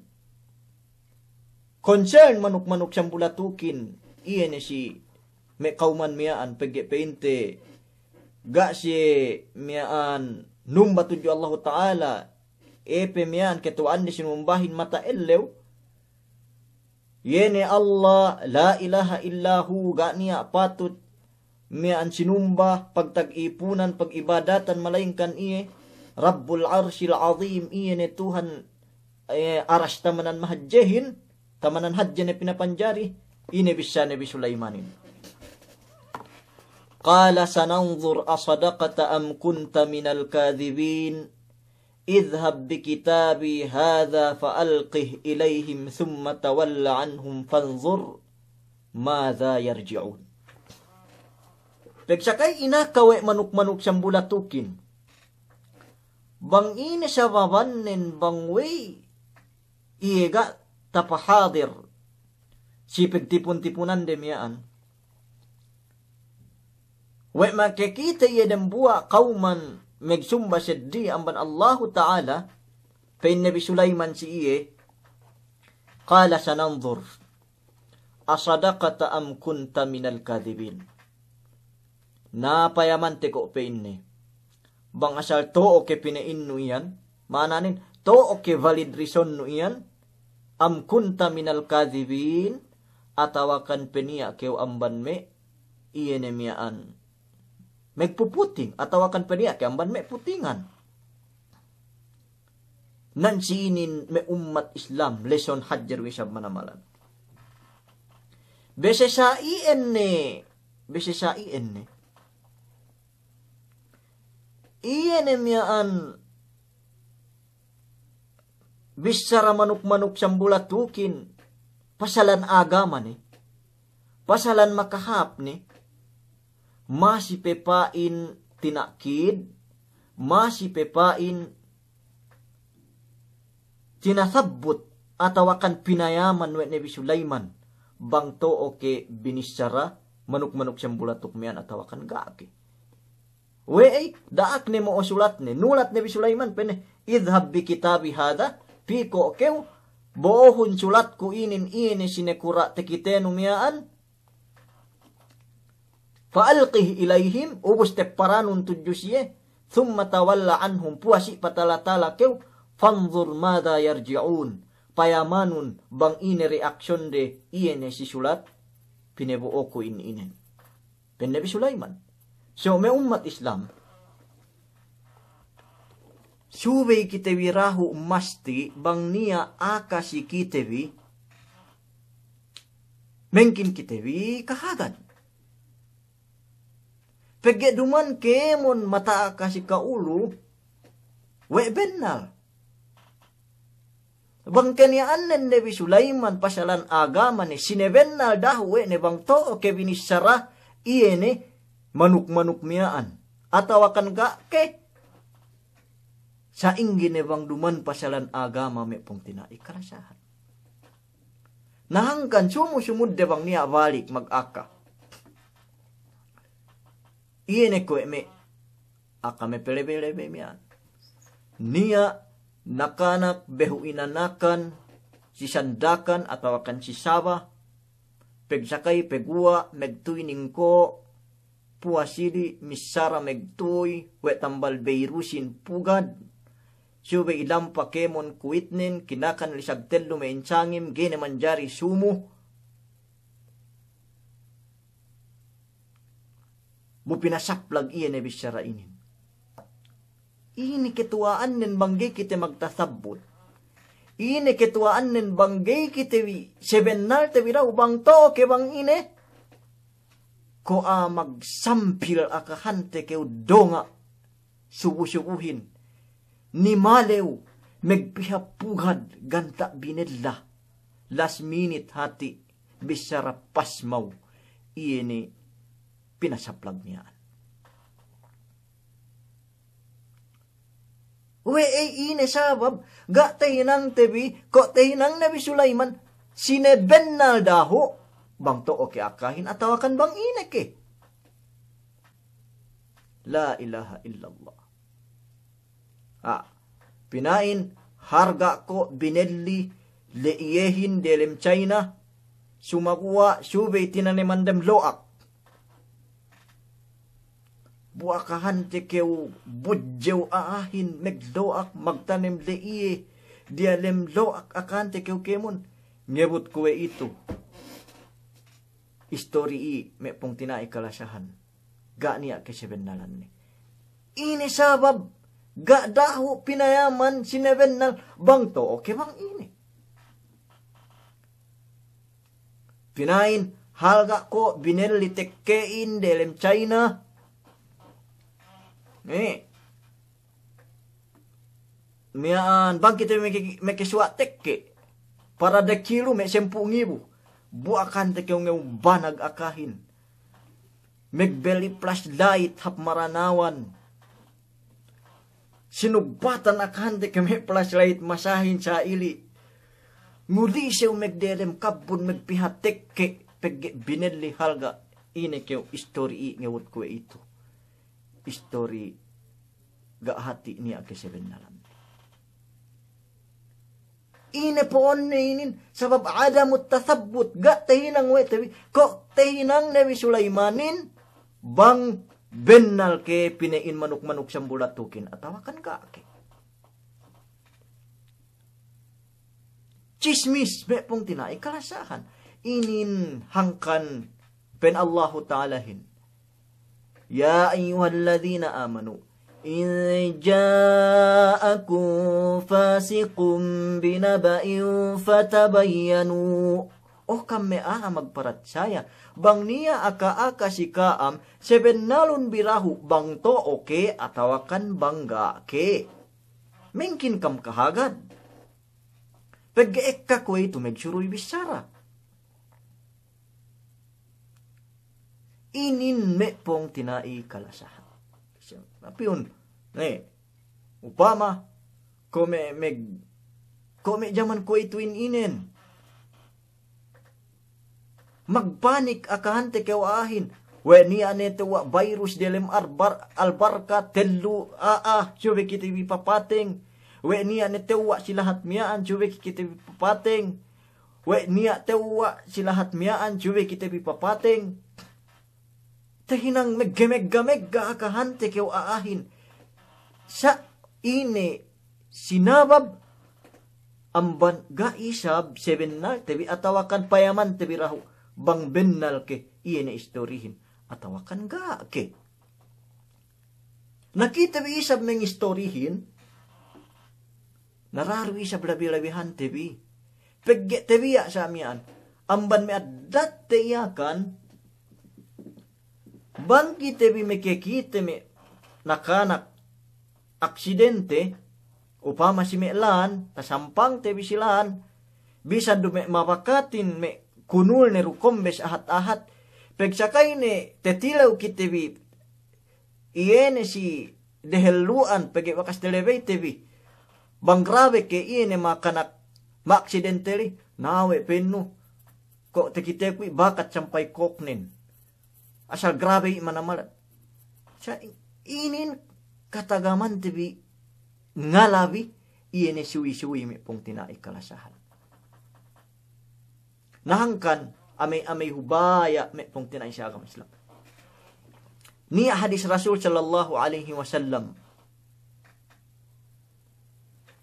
concern manuk-manuk sambulatukin, iye ne si me' kawman miya'an, pegge' pa'inte ga' siye miya'an numba tudju Allahu Ta'ala, iye pe miya'an ketuwa'ande sinumbahin mata ellew, iye ne Allah, la ilaha illa hu, ga' niya' patut miya'an sinumba, pagtag-ipunan, pagibadatan, malayingkan iye, Rabbul Arshil Azim, iye ne Tuhan, eh, aras tamanan mahadjehin, tamanan hadje ne pinapanjari, ine bissā Nabi Sulaimanin. Qala sananzur asadaqta am kunta minal kadhibin. Idhhab bikitabi hadha fa alqih ilayhim thumma tawalla anhum fanzur madha yarji'un. Pegsakay inaka we' manuk-manuk sambulatukin, bang ine sababannen bang we' iye ga' tapahadir si pegtipun-tipunande miya'an. We' makakite iye dembuwa' kawman megsumba seddili amban Allahu Ta'ala, pa'in Nabi Sulaiman si iye, qala sananzur asadaqta am kunta minal kadhibin. Na payamante ko' pa'inne, bang asal to'o ke pina'innu iyan, ma'ananen to'o ke valid reasonnu iyan, am kunta minal kadhibin, atawakan pe niya' kew amban me' iye ne miya'an megpuputing, atawakan pe niya' kew amban me' putingan. Nan si inin me' ummat Islam, lesson hadje du isab manamalan. Bese sa iyan ne, bese sa iyan ne, iye ne miya'an bissara manuk-manuk sambulatukin, pasalan agama ne, pasalan makahāp ne, masi pe pa'in tina'kid, masi pe pa'in tinasabbut atawakan pinayaman we' Nabi Sulaiman bang to'o ke binissara manuk-manuk sambulatuk miya'an atawakan ga' ke. We'ey, da'ak ne mo'o sulatne, nulat Nabi Sulaiman pa'inne, idhhab bikitabi hadha, pī ko' kew, bo'ohun sulatku inin, iye ne sinekura' takitenu miya'an, fa alqih ilayhim, ubus tepparanun tudju siye, thumma tawalla anhum, puwas i' patala-tala kew, fanzur madha yarji'un, payamanun bang ine reaction de iye ne si sulat pinebo'oku in inen. Pa'in Nabi Sulaiman. So, me' ummat Islam, subey kite bi dahu' masti bang niya' aka si kite bi, mengkin kite bi kahagad. Pegge' duma'in kēmon mata'aka si ka'ulu, we' bennal. Bang keniya'annen Nabi Sulaiman pasalan agama ne, sinebennal dahu' we' ne bang to'o ke binissara iye ne manuk-manuk miya'an, atawakan ga' ke. Sa'ingge ne bang duma'in pasalan agama me' pungtina'i kalasahan. Na hangkan sumu-sumudde bang niya' balik magaka. Iye ne kuwe' me' aka me' pelebe-lebe miya'an. Niya' nakanak behu inanakan si Sandakan atawakan si Sabah, pegsakay peguwa' megtuy ningko', puwas ili' missara megtuy we' tambal beyrusin pugad, subey ilampa kēmon kuwitnen, kinakan lisag tellu me' insangim, ga'i ne manjari sumu. Bu pinasaplag iye ne bissara inin. Ine ketuwa'annen bang ga'i kite magtasabbut? Ine ketuwa'annen bang ga'i kite bi, sebennalte bi dahu' bang to'o ke bang ine? Ko' a'a magsampil akahante kew donga' subu-subuhin. Nimalew, megpihap pugad ganta' binella. Last minute hati', bissara pasmaw. Iye ne pinasaplag miya'an. We'ey ine sabab, ga' tahinangte bi, ko' tahinang Nabi Sulaiman, sinebennal dahu', bang to'o ke akahin atawakan bang ine ke. La ilaha illallah. Ah, pina'in halga' ko' binelli le' iyehin delem China, sumaguwa' subey tinaneman dem lo'ak. Bu akahante kew budjew a'ahin meglo'ak magtanem le' iye diyalem lo'ak akahante kew kēmon. Ngebut kuwe'itu istori i me' pungtina'i kalasahan. Ga' niya' kesebennalanne. Ine sabab ga' dahu' pinayaman sinebennal bang to'o ke bang ine. Pina'in halga' ko' binelli tekke'in delem China. Eh. Miya'an bang kite meke-, mekesuwa' tekke'. Para de kilu me' sempū' ngibu. Bu akahante kew ngew banag akahin. Megbelli flashlight hap maranawan. Sinugbatan akahante kew me' flashlight masahin sa'ili. Ngulisew megdelem kabbun megpiha tekke' pegge' binelli halga' ine kew istori i ngebut kuwe'itu. Istori ga' hati' niya' kesebennalan. Ine po'onne inin, sabab adamut tasabbut, ga' tehinang we' te bi, ko' tehinang Nebi Sulaimanin, bang bennal ke pina'in manuk-manuk sambulatukin, atawakan ga' ke. Chismis, me' pungtina'i kalasahan. Inin hangkan pa'in Allahu Ta'alahin. يا أيها الذين آمنوا إن جاءكم فاسق بنبإ فتبينوا. O kam me' a'a magparatsaya, bang niya' aka-aka si ka'am, sebennalun bi dahu' bang to'o ke atawakan bang ga' ke. Mingkin kam kahagad. Pegge' ekka kuwe'itu megsuruy bissara. Inin me' pungtina'i kalasahan. Napiyun, ne, upama, ko' me', me', ko' me' jaman kuwe'itu in inen. Magpanik akahante kew a'ahin. We' niya' ne tewwa' virus delem albar-, albarka tellu a'a, subey kite bi papateng. We' niya' ne tewwa' si lahat miya'an, subey kite bi papateng. We' niya' tewwa' si lahat miya'an, subey kite bi papateng. Tahinang megge-, megga-megga akahante kew a'ahin. Sa' ine sinabab amban ga' isab sebennalte bi atawakan payamante bi dahu' bang bennal ke iye ne istorihin atawakan ga' ke. Na kite bi isab mengistorihin, na daru isab labi-labihante bi. Pegge' tebiya' sa' miya'an. Amban me' addatte Yakan, bang kite bi mekekite me' nakanak aksidente, upama si me' lān, tasampangte bi si lān, bisan du me' mabakatin me' kunulne du kombes ahat-ahat, pegsakayne tetilew kite bi, iye ne si dehellu'an pegge' bakas telebeyte bi. Bang grabe ke iye ne makanak ma'aksidente li, nawe' pennu. Ko' tekiteku i' bakat sampay koknen. Asal grabe i' manamalat. Sa' inin katagamante bi ngalabi iye ne suwi-suwi me' pungtina'i kalasahan. Na hangkan, amey-amey hubaya' me' pungtina'i si agama Islam. Niya' hadis Rasul sallallahu alaihi wasallam.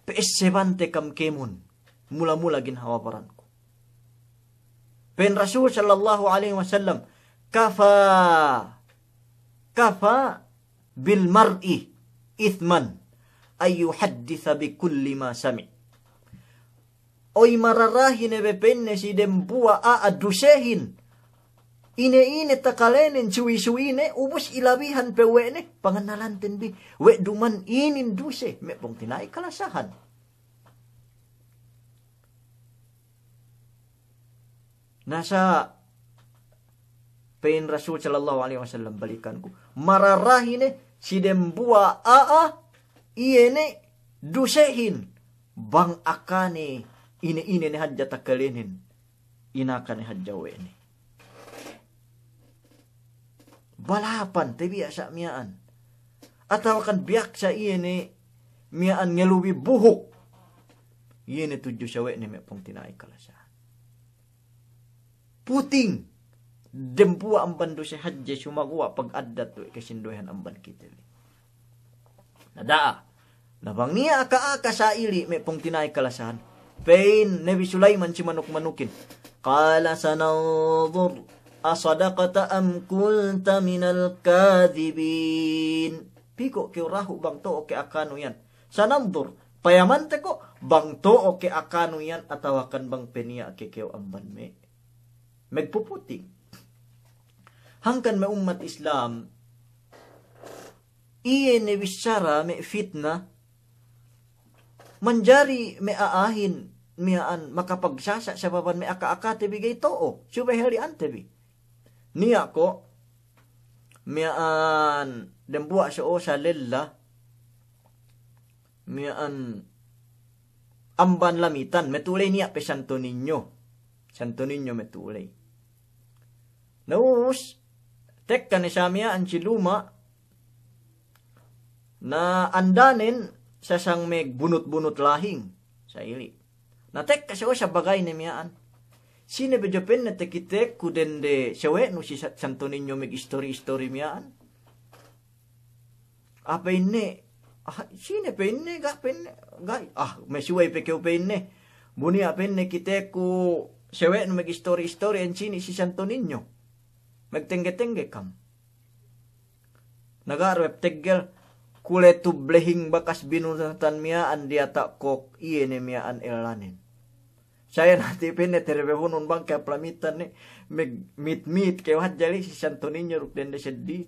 Pe'essebante kam kēmon, mula-mula ginhawa baranku. Pa'in Rasul sallallahu alaihi wasallam, kafa, kafa bil mar'i ithman an yuhadditha bi kulli ma sami'. Oy, mararahi ne be pa'inne si dembuwa' a'a dusehin. Ine-ine takalenen suwi-suwine, ubus ilabihan pe we' ne, pangannalanten bi, we' duman inin duse, me' pungtina'i kalasahan. Na sa' pa'in Rasul sallallahu alaihi wasallam, balikanku, mararahi ne si dembuwa' a'a iye ne dusehin, bang akane ine-ine ne hadja takalenen. inaka ne hadja we' ne. Balapan te biya' sa' miya'an. Atawakan biyak sa' iye ne miya'an ngelubi buhuk. Iye ne tudju sa' we' ne me' pungtina'i kalasahan. Puting. Dembuwa' amban duse hadje sumaguwa' pag addat we' kesinduwehan amban kite bi. Na da'a. Na bang niya' aka-aka sa'ili' me' pungtina'i kalasahan. Pe'in Nabi Sulaiman si manuk-manukin. Qala sananzur asadaqta am kunta minal kadhibin. Piko' kew dahu' bang to'o ke akanu iyan. Sananzur. Payamante ko' bang to'o ke akanu iyan atawakan bang pe niya' ke kew amban me' megpuputing. Hangkan me' ummat Islam, iye ne bissara me' fitna, manjari me' a'ahin miya'an makapagsasa' sababan me' aka-akate bi ga'i to'o, subey heli'ante bi. Niya' ko' miya'an dembuwa' so'o sa lella, miya'an amban Lamitan, me' tu'u ley niya' pe Santo Niño. Santo Niño me' tu'u ley. Na ubus, tekka ne sa miya'an si luma', na andanen sasang megbunut-bunut lahing, sa'ili'. Na tekka sa we' sa bagayne miya'an. Sine be jo penne tekiteku dende sawe'nu si Sa-, Santo Niño megistori-istori miya'an. Ah, pa'inne, ah, sine pa'inne, ga' pa'inne, ga', ah, me' subey pe kew pa'inne. Bu niya' pa'inne kiteku sawe'nu megistori-istori ensini' si Santo Niño. Megtengge-tengge kam. Na ga' du we' teggel, kule tub lehing bakas binunutan miya'an diyata' kok, iye ne miya'an ellanen. Sayan hati' pa'inne terebehunun bang ke hap Lamitan ne, megmit-mit kew hadja ley si Santo Niño duk dende seddili.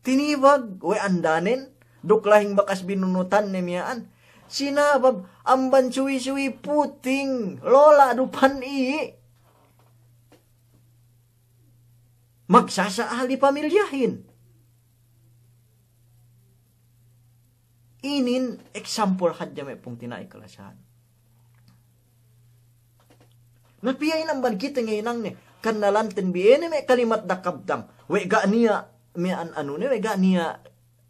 Tinibag we' andanen, duk lahing bakas binunutanne miya'an. Sinabab amban suwi-suwi puting, lola' du pan i'. Magsasa' ahli pamilyahin. Inin example hadja me' pungtina'i kalasahan. Na piye inan bang kite ngahinangne, kannalanten bi iye ne me' kalimat dakabdang. We' ga' niya' miya'an anune, we' ga' niya'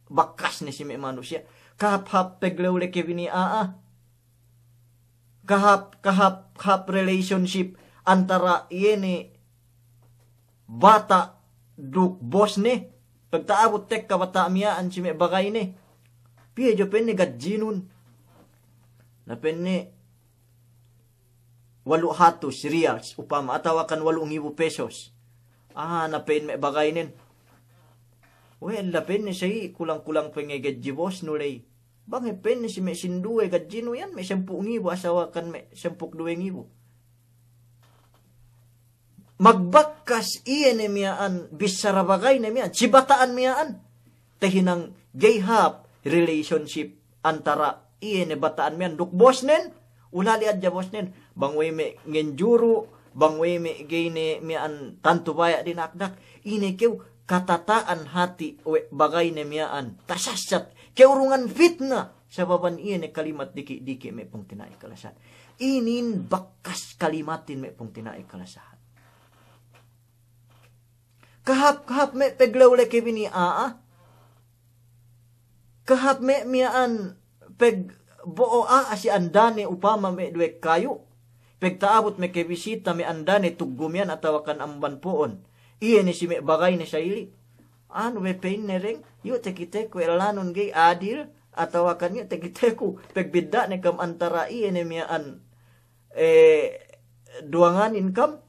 bakkasne si me' manusiya'. Kahāp-hāp peglewleke bini a'a. Kahāp, kahāp, kahāp relationship antara iye ne bata' duk bosne, pagta'abut tekka bata' miya'an si me' bagayne. Piye jo pa'inne gadjinun? Na pa'inne walu' hatus riyals upama, atawakan walu' ngibu pesos. Ah, na pa'in me' bagaynen. We' ella pa'inne sa'i kulang-kulang pe nge' gadji bosnu ley. Bang hep pa'inne si me' sinduwe gadjinu iyan me' sampū' ngibu, atawakan me' sampū' duwe ngibu. Magbakkas iye ne miya'an, bissara bagayne miya'an, si bata'an miya'an. Tahinang ga'i hāp relationship antara iye ne bata'an miya'an duk bosnen, ulali' hadja bosnen, bang we' me' ngenjuru', bang we' me' ga'i ne miya'an tantu baya' dinakdak, ine kew katata'an hati' we' bagayne miya'an, tasassat, kew urungan fitna, sababan iye ne kalimat diki'-diki' me' pungtina'i kalasahan. Inin bakkas kalimatin me' pungtina'i kalasahan. Kahāp-kahāp me' peglewleke bini a'a. Kahāp me' miya'an pegbo'o a'a si andane upama me' duwe kayu'. Pegta'abut me' kebisita me' andane tuggu miya'an atawakan amban po'on. Iye ne si me' bagayne saili'. Anu be pa'inne deng, iyu' takiteku ellanun ga'i adil, atawakan iyu' takiteku pegbidda'ne kam antara iye ne miya'an, eh, duwanganin kam.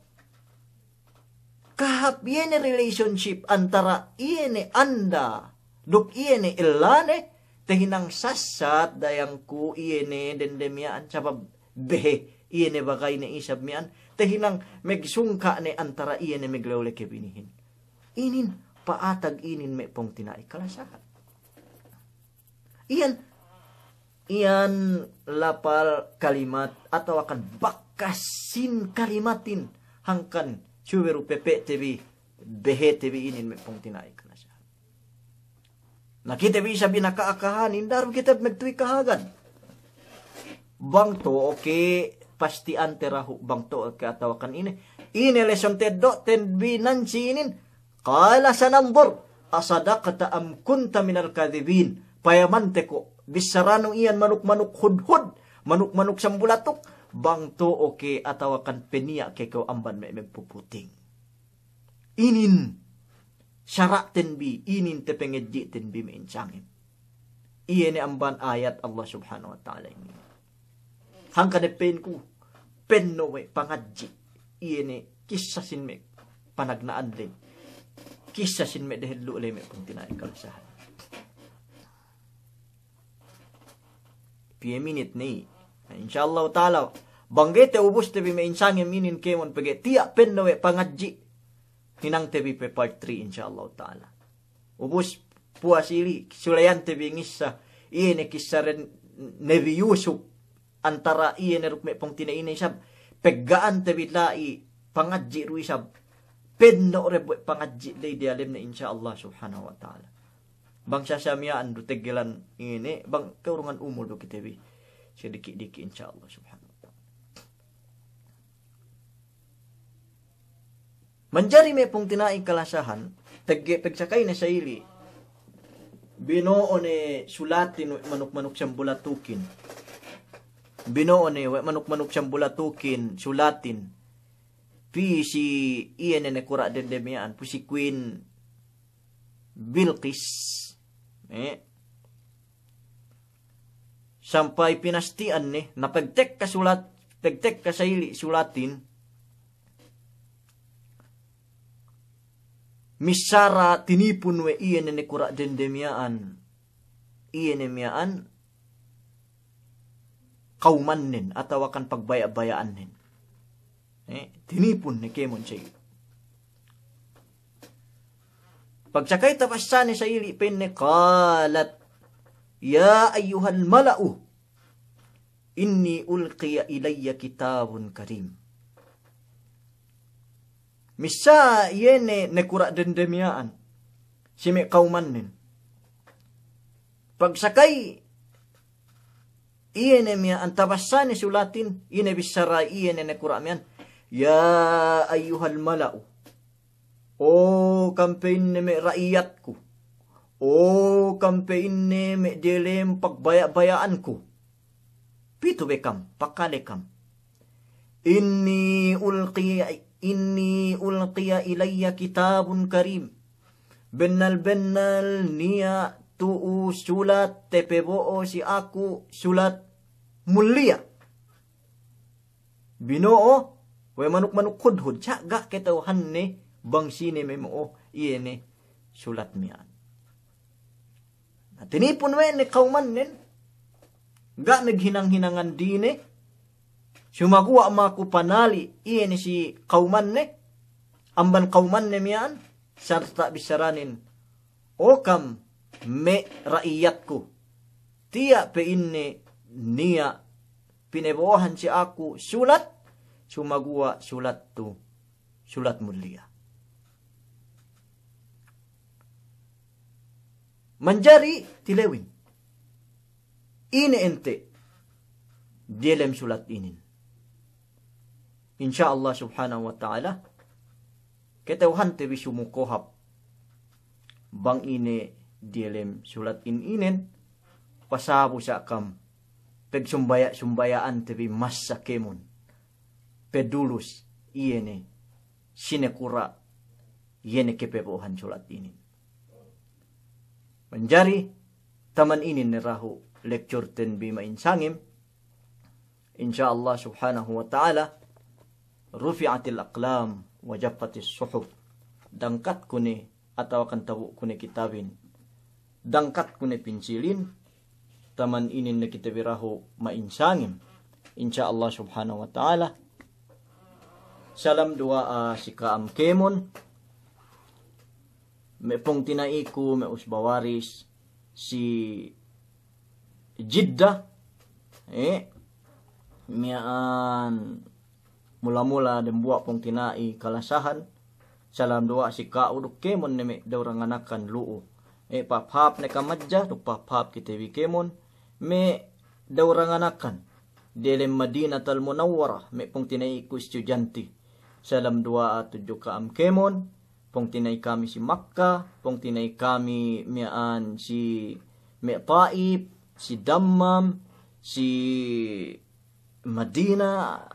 Kahāp iye ne relationship antara iye ne anda duk iye ne ellane, tahinang sassat dayangku iye ne dende miya'an sabab behe iye ne bagayne isab miya'an, tahinang megsungka' ne antara iye ne meglewleke binihin. Inin pa'atag inin me' pungtina'i kalasahan. Iyan, iyan lapal kalimat atawakan bakkasin kalimatin hangkan subey du pepe'te bi, behete bi inin me' pungtina'i kalasahan. Na kite bi isab inaka-akahanin, da'a du kite magtuwi kahagad. Bang to'o ke pasti'ante dahu' bang to'o ke atawakan ine. Ine lesson teddo' ten bi nan si inin. Qala sananzur asadaqta am kunta minal kadhibin. Payamante ko' bissaranu iyan manuk-manuk hudhud, manuk-manuk sambulatuk, bang to'o ke atawakan peniya' ke kew amban me' megpuputing. Inin sara'ten bi, inin tapangadji'ten bi me' insangem. Iye ne amban ayat Allah Subhanahu wa Ta'ala inin. Hangkan ne pa'inku, penno' we' pangadji'. Iye ne kissa sin me' panagna'an ley. Kissa sin me' dehellu' ley me' pungtina'i kalasahan. Piye minit ne. Na, insya Allahu ta'ala, bang ga'i te ubuste bi me' insangem inin kēmon pegge' tiya' penno' we' pangadji', hinangte bi pe part three, insya Allahu ta'ala. Ubus puwas ili, sulayante bi ngissa, iye ne kissa den Nabi Yusuf, antara iye ne duk me' pungtina'i ne isab, pegga'ante bi la'i pangadji' du isab, penno' de bu pangadji' ley diyalemne, insya Allah subhanahu wa ta'ala. Bang sasa miya'an du teggelan ine, bang ke'urungan umul du kite bi sediki'-diki', insya Allah subhanahu wa ta'ala. Manjari me' pungtina'i kalasahan, pegge' pegsakayne sa ili', bino'o ne sulatin we' manuk-manuk sambulatukin. Bino'o ne we' manuk-manuk sambulatukin sulatin. Pī si iye ne nakura' dende miya'an, pī si Queen Bilqis. Eh. Sampay pinasti'an ne, na pagtekka sulat, pagtekka sa ili' sulatin, missara tinipun we' iye ne nakura' dende miya'an, iye ne miya'an kawmannen, atawakan pagbaya'-baya'annen. Eh, tinipun ne kēmon sa ili'. Pagsakay tabassane sa ili' pa'inne, qalat, "Ya ayyuhal mala'u, inni ulqiya ilayya kitabun karim." Missā iye ne nakura' dende miya'an si me' kawmannen. Pagsakay iye ne miya'an tabassane sulatin, ine bissara iye ne nakura' miya'an, "Ya ayyuhal mala'u, o kam," pa'inne, "me' ra'iyatku, o kam," pa'inne, "me' diyalem pagbaya'-baya'anku. Pitu be kam, pakale kam. Inni ulqiya, inni ulqiya ilayya kitabun karim." Bennal-bennal niya' tu'u sulat tapabo'o si aku, sulat muliya. Bino'o we' manuk-manuk hudhud, sa' ga' kata'uhanne bang sine mamo'o iye ne sulat miya'an. Na, tinipun we' ne kawmannen, ga' maghinang-hinangan dine, sumaguwa' maku panali' iye ne si kawmanne, amban kawmanne miya'an, sarta' bissaranen, "O kam me' ra'iyatku, tiya' pa'inne niya' pinabo'ohan si aku sulat, sumaguwa' sulat tu, sulat muliya." Manjari tilewin, ine ente' diyalem sulat inin. Insya Allah subhanahu wa ta'ala, kata'uhante bi sumu kohap bang ine diyalem sulat in inen, pasabu sa' kam, pagsumbaya'-sumbaya'ante bi massa kēmon, padulus iye ne si nakura' iye ne kapabo'ohan sulat inin. Manjari taman inin ne dahu' lecture ten bi ma'insangem. Insya Allah subhanahu wa ta'ala, rufi'atil aqlam wa jaffatis suhuf. Dangkatku ne atawakan tabu'ku ne kitabin, dangkatku ne pinsilin, taman inin ne kite bi dahu' ma'insangem. Insya Allah subhanahu wa ta'ala. Salam duwa'a si ka'am kēmon, me' pungtina'iku, me' usba waris si Jidda, eh, miya'an mula-mula dembuwa' pungtina'i kalasahan, salam duwa'a si ka'u duk kēmon ne me' dauranganakan lu'u. Eh, pahāp-hāp ne kam hadja, duk pahāp-hāp kite bi kēmon, me' dauranganakan. delem Madinatul Munawwarah, me' pungtina'iku istudyanti. Salam duwa'a tudju ka'am kēmon, pungtina'i kami si Makka, pungtina'i kami miya'an si me' Taif, si Dammam, si Madina,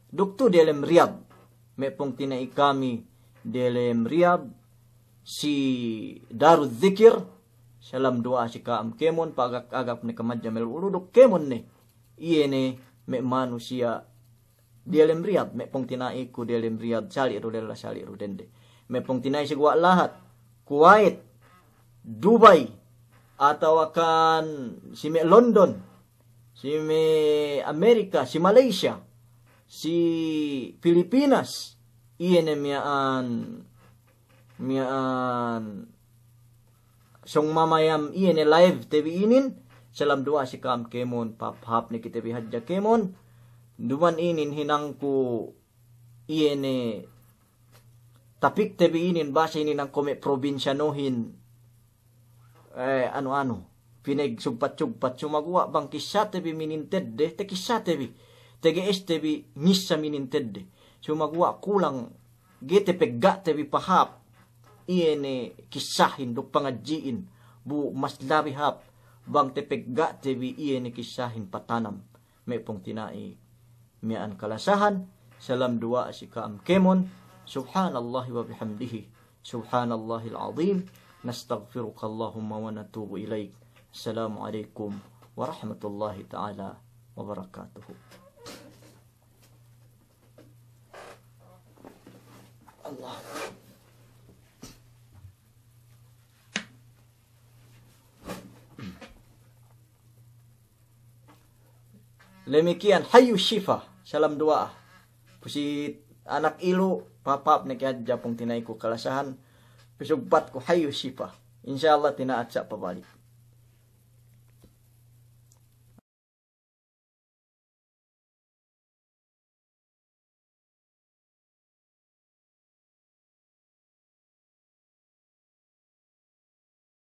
duk tu delem Riyadh. Me' pungtina'i kami delem Riyadh, si Darul Zikir, salam duwa'a si ka'am kēmon, pa'agak-agak ne kamadja me' lu'u duk kēmon ne. Iye ne me' manusiya' delem Riyadh, me' pungtina'iku delem Riyadh, sali' du lella, sali' du dende. Me' pungtina'i si guwa' lahat, Kuwait, Dubai, atawakan si me' London, si me' Amerika, si Malaysia, si Pilipinas, iye ne miya'an, miya'an sōng mamayam iye ne live te bi inin, salam duwa'a si ka'am kēmon, pahāp-hāp ne kite bi hadja kēmon. Duma'in inin hinangku iye ne tapik te bi inin bahasa inin hinangku me' probinsiyanuhin, eh, anu-anu, pinagsugpat-sugpat, sumaguwa' bang kissate bi minintedde, takissate bi, tage'este bi ngissa minintedde. Sumaguwa' kulang, ga'i tapegga'te bi pahāp iye ne kissahin duk pangadji'in, bu mas labi hāp bang tapegga'te bi iye ne kissahin patanam. Me' pungtina'i miya'an kalasahan, salam duwa'a si ka'am kēmon. Subhanallahi wa bihamdihi, subhanallahil azim. Nastaghfiruka Allahumma wa natubu ilaik. Assalamu alaikum warahmatullahi ta'ala wabarakatuh. Allah. Damikkiyan, hayyu shifa, salam duwa'a. Pu si anak ilu', pahāp-hāp ne ke hadja pungtina'iku kalasahan, pasugpatku hayyu shifa. Insya Allah tina'at sa' pabalik.